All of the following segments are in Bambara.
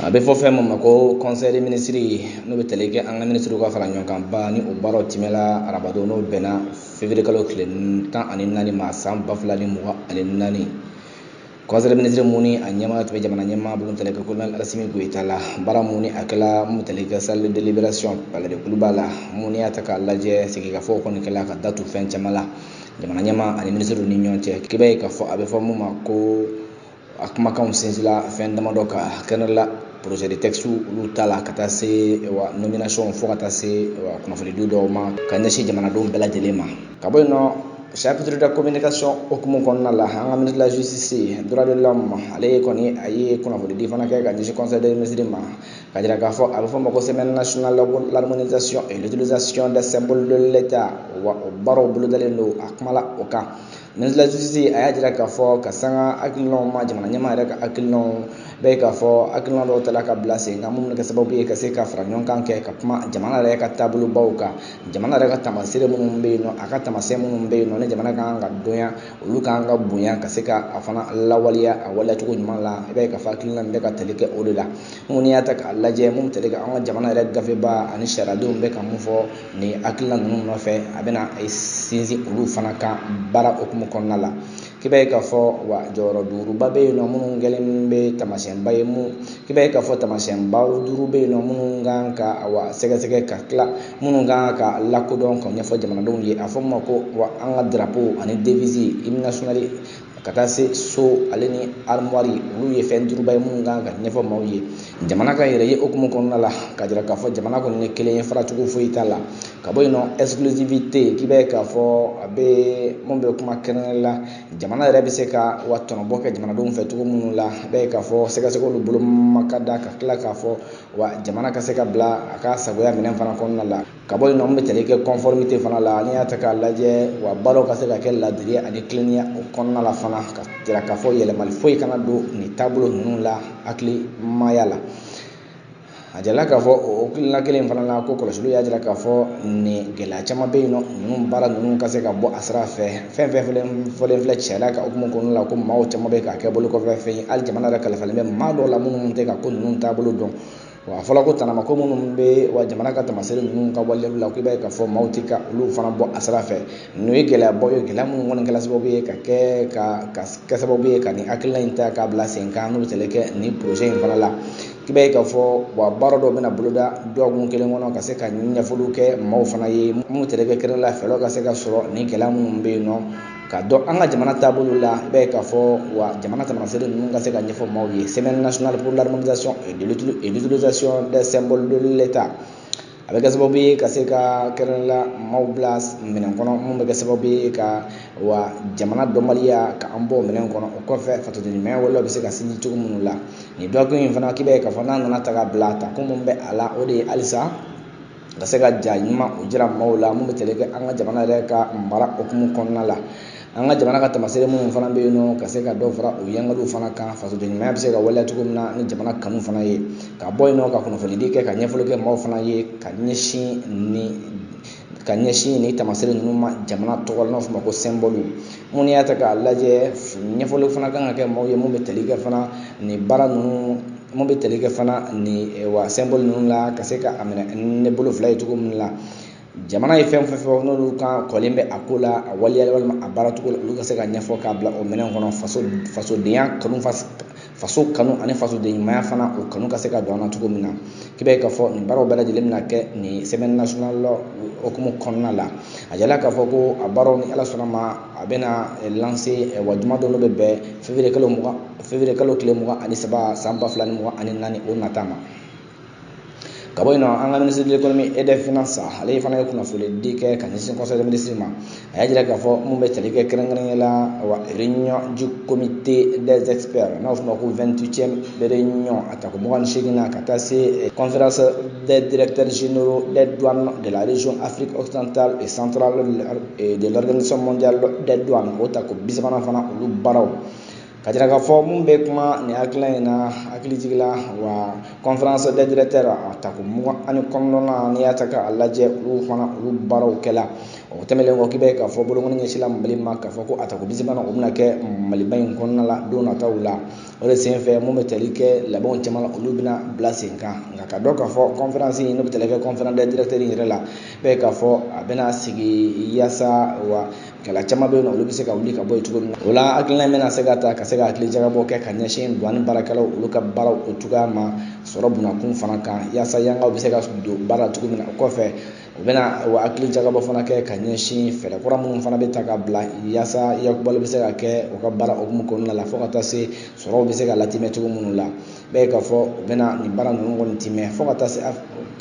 A bɛ fɔ fɛn min ma ko conseil des ministres, n'o bɛ tali kɛ an ka minisiriw ka fara ɲɔgɔn kan ba ni o baaraw tɛmɛla arabadon, n'o bɛnna février kalo tile 14 ma, san 2024. Conseil des ministres mun ni a ɲɛmaa tun bɛ jamana ɲɛmaa bolo tali kɛ colonel Assimi Goïta la, baara mun ni a kɛla mun tali kɛ salle de délibération, palais de Kuluba la, mun ni y'a ta k'a lajɛ, sigikafɔ kɔni kɛla ka datu fɛn caman la jamana ɲɛmaa ani minisiriw ni ɲɔgɔn cɛ. K'i b'a ye k'a fɔ a bɛ fɔ mun ma ko a kumakanw sinsinla fɛn damadɔ kan kɛnɛ la, projet de texte olu ta la, ka taa se wa nomination, fo ka taa se wa kunnafonidi dɔw ma ka ɲɛsin jamanadenw bɛɛ lajɛlen ma. Ka bɔ yen nɔ, chapitre de communication hukumu kɔnɔna la, an ka ministre de la Justice, Droit de l'Homme, ale kɔni a ye kunnafonidi fana kɛ ka ɲɛsin conseil des ministres ma, ka jira k'a fɔ a bɛ fɔ o ma ko Semaine nationale pour l'harmonisation et l'utilisation des symboles de l'État, wa o baaraw bolodalen don, a kumala o kan. Ministre de la Justice a y'a jira k'a fɔ ka sanga hakilinaw ma, jamana ɲɛmaa yɛrɛ ka hakilinaw bɛɛ, k'a fɔ hakilina dɔw tala ka bila sen kan mun bɛ kɛ sababu ye ka se ka fara ɲɔgɔn kan kɛ ka kuma jamana yɛrɛ ka taabolobaw kan, jamana yɛrɛ ka taamasere minnu bɛ yen nɔ, a ka taamasiyɛn minnu bɛ yen nɔ, ni jamana kan ka dɔnya, olu kan ka bonya, ka se ka a fana lawaleya a waleyacogo ɲuman la. I b'a ye k'a fɔ hakilina in bɛ ka tali kɛ o de la. Mun n'i y'a ta k'a lajɛ, mun bɛ tali kɛ an ka jamana yɛrɛ gafeba ani sariyadenw bɛ ka mun fɔ nin hakilina ninnu nɔfɛ, a bɛna sinsin olu fana kan baara hukumu kɔnɔna la. K'i b'a ye k'a fɔ wa jɔyɔrɔ duuruba bɛ yen nɔ minnu kɛlen bɛ taamasiyɛnba ye, mun k'i b'a ye k'a fɔ taamasiyɛnba duuru bɛ yen nɔ minnu kan ka wa sɛgɛsɛgɛ ka tila, minnu kan ka lakodɔn ka ɲɛfɔ jamanadenw ye. A fɔ min ma ko wa an ka drapeau ani devise, hymne national, ka taa se sceau ale ni armoire, olu ye fɛn duuruba ye minnu kan ka ɲɛfɔ maaw ye jamana ka yɛrɛ ye hukumu kɔnɔna la, ka jira k'a fɔ jamana kɔni ye kelen ye, faracogo foyi t'a la. Ka bɔ yen nɔ, exclusivité, k'i b'a ye k'a fɔ a bɛ mun bɛ kuma kɛrɛnkɛrɛn la, jamana yɛrɛ bɛ se ka wa tɔnɔbɔ kɛ jamanadenw fɛ cogo minnu la. I b'a ye k'a fɔ sɛgɛsɛgɛliw bolo ma ka da ka tila k'a fɔ wa jamana ka se ka bila a ka sagoya minɛn fana kɔnɔna la. Ka bɔ yen nɔ, mun bɛ tali kɛ conformité fana la, n'i y'a ta k'a lajɛ, wa baaraw ka se ka kɛ ladiriya ani tilennenya o kɔnɔna la fana, ka jira k'a fɔ yɛlɛmali foyi kana don nin taabolo ninnu la hakilimaya la. A jirala k'a fɔ o hakilina kelen fana la ko kɔlɔsiliw y'a jira k'a fɔ nin gɛlɛya caman bɛ yen nɔ, ninnu baara ninnu ka se ka bɔ a sira fɛ. Fɛn fɛn fɔlen filɛ sariya ka hukumu kɔnɔna la, ko maaw caman bɛ k'a kɛ bolokɔfɛ fɛn ye, hali jamana yɛrɛ kalifalen bɛ maa dɔw la minnu tɛ ka ko ninnu taabolo dɔn. Wa a fɔra ko tanama ko minnu bɛ wa jamana ka taamasere ninnu ka waleyali la, ko i b'a ye k'a fɔ maaw tɛ ka olu fana bɔ a sira fɛ. Ninnu ye gɛlɛyabaw ye, gɛlɛya minnu kɔni kɛra sababu ye ka kɛ ka kɛ sababu ye ka nin hakilina in ta k'a bila sen kan, n'o bɛ tali kɛ nin projet in fana la. K'i b'a ye k'a fɔ wa baara dɔw bɛna boloda dɔgɔkun kelen kɔnɔ ka se ka ɲɛfɔliw kɛ maaw fana ye mun bɛ tali kɛ kɛnɛ la, fɛɛrɛw ka se ka sɔrɔ nin gɛlɛya minnu bɛ yen nɔ, ka dɔn an ka jamana taabolo la. I b'a ye k'a fɔ wa jamana taamasere ninnu ka se ka ɲɛfɔ maaw ye. Semaine nationale pour l'harmonisation et l'utilisation des symboles de l'État, a bɛ kɛ sababu ye ka se ka kɛrɛnkɛrɛn la maaw bila minɛn kɔnɔ mun bɛ kɛ sababu ye ka wa jamana dɔnbaliya ka an bɔ minɛn kɔnɔ. O kɔfɛ, fasoden ɲumanya waleyaw bɛ se ka sinsin cogo minnu la nin dɔgɔkun in fana. K'i b'a ye k'a fɔ n'a nana ta ka bila takun mun bɛ a la, o de ye halisa ka se ka ja ɲuman o jira maaw la mun bɛ tali kɛ an ka jamana yɛrɛ ka mara hukumu kɔnɔna la, an ka jamana ka taamasere minnu fana bɛ yen nɔ, ka se ka dɔ fara o yangaliw fana kan, fasoden ɲumanya bɛ se ka waleya cogo min na ni jamana kanu fana ye. Ka bɔ yen nɔ, ka kunnafonidi kɛ ka ɲɛfɔli kɛ maaw fana ye ka ɲɛsin ni taamasere ninnu ma jamana tɔgɔ la, n'o fɔ ma ko symbole. Mun y'a ta k'a lajɛ, ɲɛfɔli fana kan ka kɛ maaw ye mun bɛ tali kɛ fana nin baara ninnu, mun bɛ tali kɛ fana nin wa symbole ninnu la, ka se ka a minɛ ni bolo fila ye cogo min la. Jamana ye fɛn fɛn fɔ n'olu kan kɔlen bɛ a ko la, a waleya walima a baara cogo la, olu ka se ka ɲɛfɔ k'a bila o minɛn kɔnɔ. Faso fasodenya kanu, faso kanu ani fasoden ɲumanya fana, o kanu ka se ka don an na cogo min na. K'i b'a ye k'a fɔ nin baaraw bɛɛ lajɛlen bɛna kɛ nin semaine nationale hukumu kɔnɔna la. A jirala k'a fɔ ko a baaraw, ni Ala sɔnna ma, a bɛna lancer wa juma don, n'o bɛ bɛn février kalo 20, février kalo tile 23, san 2024 o nata ma. Ka bɔ yen nɔ, an ka ministre de l'Économie et des Finances, ale fana ye kunnafoni di kɛ ka ɲɛsin conseil des ministres ma. A y'a jira k'a fɔ mun bɛ tali kɛ kɛrɛnkɛrɛnnenya la wa réunion du comité des experts, n'a bɛ f'o ma ko 28e réunion, a tako 28 na, ka taa se conférence des directeurs généraux des douanes de la région Afrique occidentale et centrale et de l'Organisation mondiale des douanes, o tako 30nan fana, olu baaraw. Ka jira k'a fɔ mun bɛ kuma nin hakilina in na, hakili jigila wa conférence des directeurs a tako 29nan, n'i y'a ta k'a lajɛ, olu fana olu baaraw kɛla. O tɛmɛnen kɔ, k'i bɛ k'a fɔ bolokɔni ɲɛsinla Mali ma, k'a fɔ ko a tako 30nan o bɛna kɛ Maliba in kɔnɔna la don nataw la. O de senfɛ, mun bɛ tali kɛ labɛnw caman la, olu bɛna bila sen kan. Nka ka dɔn k'a fɔ conférence in, n'o bɛ tali kɛ conférence des directeurs in yɛrɛ la, bɛɛ k'a fɔ a bɛna sigi yaasa wa gɛlɛya caman bɛ yen nɔ, olu bɛ se ka wuli ka bɔ yen cogo min na. O la, hakilina in bɛna se ka ta ka se ka hakili jagabɔ kɛ ka ɲɛsin douane baarakɛlaw olu ka baaraw o cogoya ma, sɔrɔ bunakun fana kan, yaasa yankaw bɛ se ka don baara la cogo min na. O kɔfɛ, u bɛna wa hakili jagabɔ fana kɛ ka ɲɛsin fɛɛrɛ kura minnu fana bɛ ta ka bila yaasa yakubali bɛ se ka kɛ u ka baara hukumu kɔnɔna la, fo ka taa se sɔrɔw bɛ se ka latimɛ cogo minnu la. Bɛɛ k'a fɔ u bɛna nin baara ninnu kɔni timɛ, fo ka taa se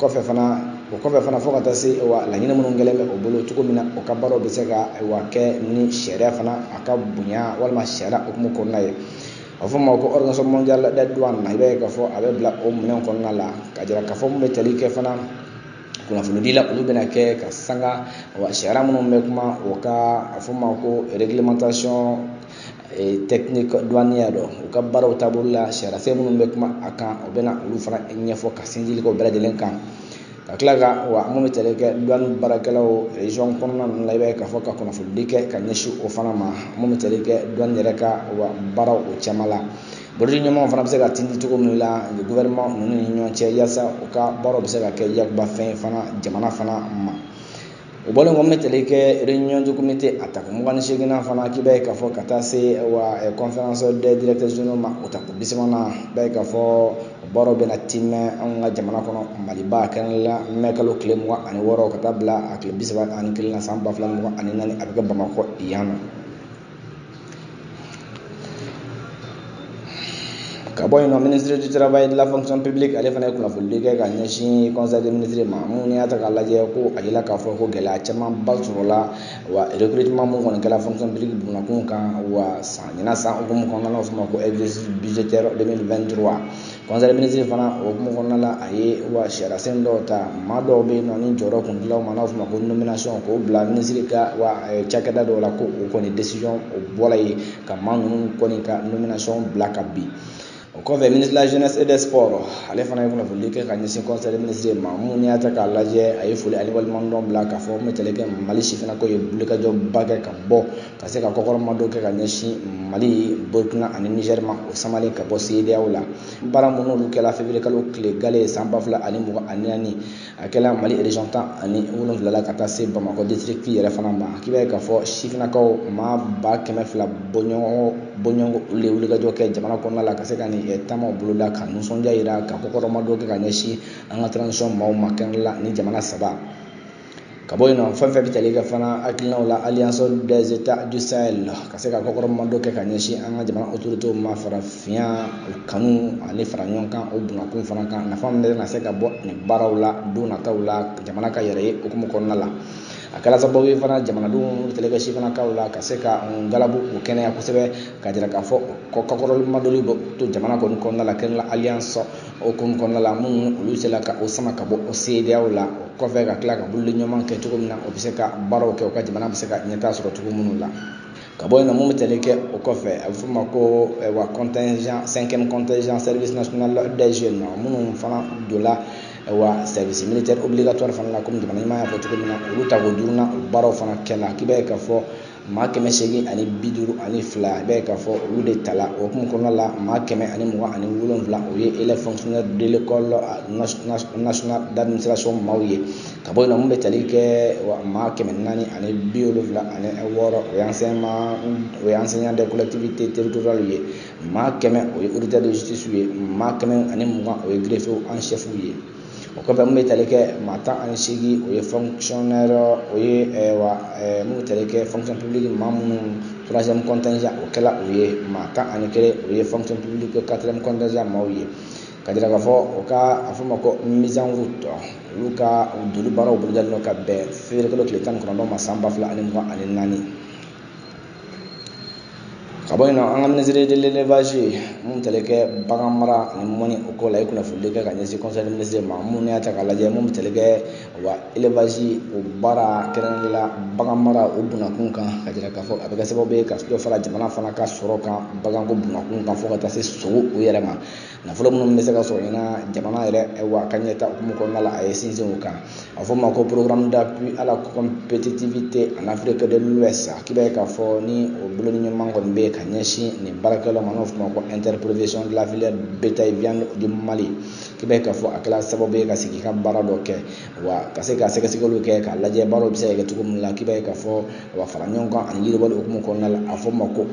kɔfɛ fana, o kɔfɛ fana, fo ka taa se wa laɲini minnu kɛlen bɛ o bolo cogo min na, o ka baaraw bɛ se ka wa kɛ ni sariya fana a ka bonya walima sariya hukumu kɔnɔna ye. A fɔ ma ko Organisation mondiale des douanes na, i b'a ye k'a fɔ a bɛ bila o minɛn kɔnɔna la. Ka jira k'a fɔ mun bɛ tali kɛ fana kunnafonidi la, olu bɛna kɛ ka sanga wa sariya minnu bɛ kuma o ka, a fɔ ma ko réglementation technique douanière dɔ, u ka baaraw taabolo la, sariya sen minnu bɛ kuma a kan, o bɛna olu fana ɲɛfɔ ka sinjili kɛ o bɛɛ lajɛlen kan. Ka tila ka wa mun bɛ tali kɛ douane baarakɛlaw région kɔnɔna ninnu la, i b'a ye k'a fɔ ka kunnafonidi kɛ ka ɲɛsin o fana ma, mun bɛ tali kɛ douane yɛrɛ ka wa baaraw o caman la. Bolodi ɲɛmaaw fana bɛ se ka tindi cogo min la gouvernement ninnu ni ɲɔgɔn cɛ, yaasa u ka baaraw bɛ se ka kɛ yakubafɛn fana jamana fana ma. O bɔlen kɔ, bɛ tali kɛ réunion du comité a tako 28nan fana, k'i b'a ye k'a fɔ ka taa se wa conférence des directeurs généraux ma, o tako 30nan, i b'a ye k'a fɔ o baaraw bɛna timɛ anw ka jamana kɔnɔ Maliba kɛrɛnkɛrɛnnenya la mɛ kalo tile 26 ka taa bila a tile 31 na san 2024, a bɛ kɛ Bamakɔ yan nɔ. Ka bɔ yen nɔ, ministre du Travail et de la Fonction publique, ale fana ye kunnafonidi kɛ ka ɲɛsin conseil des ministres ma. Mun y'a ta k'a lajɛ, ko a yira k'a fɔ ko gɛlɛya camanba sɔrɔla wa recrutement mun kɔni kɛra fonction publique bunakun kan wa san ɲinan san hukumu kɔnɔna na, o fɔ ma ko exercice budgétaire 2023. Conseil des ministres fana o hukumu kɔnɔna la, a ye wa sariya sen dɔw ta. Maa dɔw bɛ yen nɔ ni jɔyɔrɔ kun dilaw ma, n'a fɔ ma ko nomination, k'o bila ministre ka wa cakɛda dɔw la, ko o kɔni décision o bɔra yen ka maa ninnu kɔni ka nomination bila ka bin. O kɔfɛ, ministre de la Jeunesse et des Sports, ale fana ye kunnafoni kɛ ka ɲɛsin conseil des ministres ma. Mun y'a ta k'a lajɛ, a ye foli ani waleɲumandɔn bila k'a fɔ mun bɛ tali kɛ Mali sifinnakaw ye wulikajɔba kɛ ka bɔ ka se ka kɔkɔrɔmadon kɛ ka ɲɛsin Mali, Burkina ani Niger ma, o samalen ka bɔ CEDEAO la. Baara minnu olu kɛla février kalo tile gale san 2024, a kɛla Mali région 17 la ka taa se Bamakɔ district yɛrɛ fana ma. K'i b'a ye k'a fɔ sifinnakaw maa 200 bɔɲɔgɔnko olu de ye wulikajɔ kɛ jamana kɔnɔna la ka se ka nin taamaw boloda ka nisɔndiya yira ka kɔkɔrɔmadon kɛ ka ɲɛsin an ka transition maaw ma, kɛrɛnkɛrɛnnenya la ni jamana saba. Ka bɔ yen nɔ, fɛn fɛn bɛ tali kɛ fana hakilinaw la, Alliance des États du Sahel, ka se ka kɔkɔrɔmadon kɛ ka ɲɛsin an ka jamana autorités ma, farafinya kanu ani fara ɲɔgɔn kan o bunakun fana kan, nafa min bɛ na se ka bɔ nin baaraw la don nataw la jamana ka yɛrɛ ye hukumu kɔnɔna la. A kɛra sababu ye fana jamanadenw tali kɛ sifinnakaw la ka se ka galabu o kɛnɛya kosɛbɛ, ka jira k'a fɔ kɔkɔrɔmadonni bɛ to jamana kɔni kɔnɔna la, kɛrɛnkɛrɛnnenya la alliance hukumu kɔnɔna la, minnu olu sera ka o sama ka bɔ o CEDEAO la. O kɔfɛ, ka tila ka bolodiɲɔgɔnma kɛ cogo min na, o bɛ se ka baaraw kɛ, u ka jamana bɛ se ka ɲɛtaa sɔrɔ cogo minnu la. Ka bɔ yen nɔ, mun bɛ tali kɛ o kɔfɛ, a bɛ fɔ o ma ko wa contingent, cinquième contingent service national des jeunes, minnu fana donna wa service militaire obligatoire fana la, komi jamana ɲɛmaa y'a fɔ cogo min na, olu tako duurunan o baaraw fana kɛla. K'i b'a ye k'a fɔ maa 852, i b'a ye k'a fɔ olu de tala o hukumu kɔnɔna la. Maa 127, o ye élèves fonctionnaires de l'École nationale d'administration maaw ye. Ka bɔ yen nɔ, mun bɛ tali kɛ maa 476, o ye enseignement, o ye enseignant des collectivités territoriales ye. Maa 100, o ye auditeur de justice ye. Maa 120, o ye greffier en chef ye. O kɔfɛ, mun bɛ tali kɛ maa 18, o ye fonctionnaire, o ye wa mun bɛ tali kɛ fonction publique maa minnu troisième contingent, o kɛla o ye. Maa 11, o ye fonction publique quatrième contingent maaw ye. Ka jira k'a fɔ o ka a fɔ ma ko mise en route, olu ka doli baaraw bolodalen don ka bɛn février kalo tile 19 ma san 2024. Ka bɔ yen nɔ, an ka ministre de l'élevage mun tali kɛ bagan mara ani mɔni o ko la, ye kunnafoni kɛ ka ɲɛsin conseil des ministres ma. Mun y'a ta k'a lajɛ, mun bɛ tali kɛ wa élevage o baara, kɛrɛnkɛrɛnnen la bagan mara o bunakun kan, ka jira k'a fɔ a bɛ kɛ sababu ye ka dɔ fara jamana fana ka sɔrɔ kan baganko bunakun kan, fo ka taa se sogo o yɛrɛ ma. Nafolo minnu bɛ se ka sɔrɔ ɲɛna jamana yɛrɛ wa ka ɲɛta hukumu kɔnɔna la, a ye sinsin o kan. A fɔ ma ko programme d'appui à la compétitivité en Afrique de l'Ouest, k'i b'a ye k'a fɔ ni o boloni ɲuman kɔni bɛ yen ka ɲɛsin nin baarakɛlaw ma, n'o fɔ ma ko interprofession de la filière bétail viande du Mali, k'i b'a ye k'a fɔ a kɛra sababu ye ka sigi ka baara dɔ kɛ, wa ka se ka sɛgɛsɛgɛliw kɛ k'a lajɛ baaraw bɛ se ka kɛ cogo min la. K'i b'a ye k'a fɔ wa fara ɲɔgɔn kan ani yiriwali hukumu kɔnɔna la, a fɔ ma ko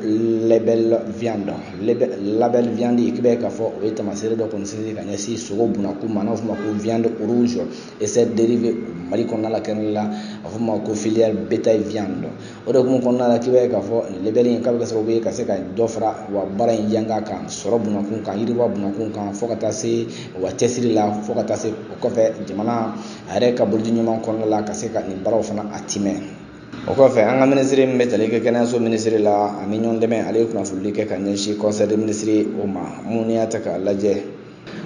label viande, label viande, k'i b'a ye k'a fɔ o ye taamasere dɔ kɔni sinsin ka ɲɛsin sogo bunakun ma, n'a fɔ ma ko viande rouge et ses dérivés Mali kɔnɔna la, kɛrɛnkɛrɛnnen la a fɔ ma ko filière bétail viande. O de hukumu kɔnɔna la, k'i b'a ye k'a fɔ nin label in k'a bɛ kɛ sababu ye ka se ka dɔ fara wa baara in yanga kan, sɔrɔ bunakun kan, yiriwa bunakun kan, fo ka taa se wa cɛsiri la, fo ka taa se o kɔfɛ jamana a yɛrɛ ka bolodi ɲuman kɔnɔna la, ka se ka nin baaraw fana a timɛ. O kɔfɛ, an ka minisiri min bɛ tali kɛ kɛnɛyaso minisiri la ani ɲɔgɔn dɛmɛ, ale ye kunnafoni kɛ ka ɲɛsin conseil des ministres o ma. Mun y'a ta k'a lajɛ,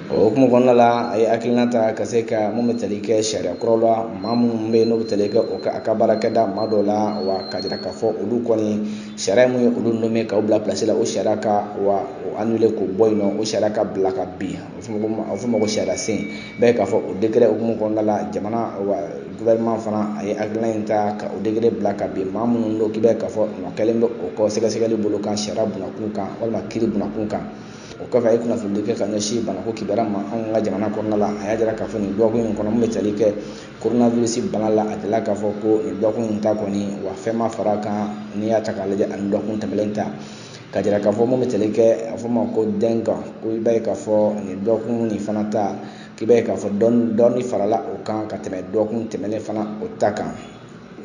o hukumu kɔnɔna la, a ye hakilina ta ka se ka mun bɛ tali kɛ sariya kuraw la, maa minnu bɛ yen n'o bɛ tali kɛ o a ka baarakɛda maa dɔw la, wa ka jira k'a fɔ olu kɔni sariya mun ye olu nommé k'aw bila place la, o sariya ka wa o annulé k'o bɔ yen nɔ, o sariya ka bila ka bin. A bɛ fɔ o ma ko sariya sen bɛɛ k'a fɔ o décret hukumu kɔnɔna la, jamana wa gouvernement fana a ye hakilina in ta ka o décret bila ka bin. Maa minnu don k'i b'a ye k'a fɔ nɔ kɛlen bɛ o kɔ sɛgɛsɛgɛli bolo kan sariya bunakun kan walima kiiri bunakun kan. O kɔfɛ, a ye kunnafoni kɛ ka ɲɛsin banako kibaruya ma anw ka jamana kɔnɔna la. A y'a jira k'a fɔ nin dɔgɔkun in kɔnɔ, mun bɛ tali kɛ coronavirus bana la, a delila k'a fɔ ko nin dɔgɔkun in ta kɔni wa fɛn ma fara a kan n'i y'a ta k'a lajɛ ani dɔgɔkun tɛmɛnen ta, ka jira k'a fɔ mun bɛ tali kɛ a fɔ ma ko dengue, ko i b'a ye k'a fɔ nin dɔgɔkun nin fana ta, k'i b'a ye k'a fɔ dɔɔni dɔɔni farala o kan ka tɛmɛ dɔgɔkun tɛmɛnen fana o ta kan.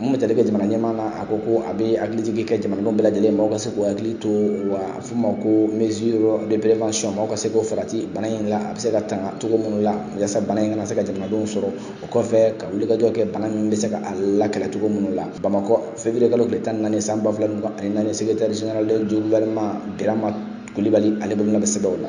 Mun bɛ tali kɛ jamana ɲɛmaa na, a ko ko a bɛ hakilijigin kɛ jamanadenw bɛɛ lajɛlen, maaw ka se k'u hakili to wa a fɔ ma ko mesure de prévention, maaw ka se k'o farati bana in la, a bɛ se ka tanga cogo minnu la yaasa bana in kana se ka jamanadenw sɔrɔ. O kɔfɛ, ka wulikajɔ kɛ bana min bɛ se ka a lakɛlɛ cogo minnu la. Bamakɔ, février kalo tile 14 san 2024, secrétaire général du gouvernement Birama Kulibali, ale bolona bɛ sɛbɛnw la.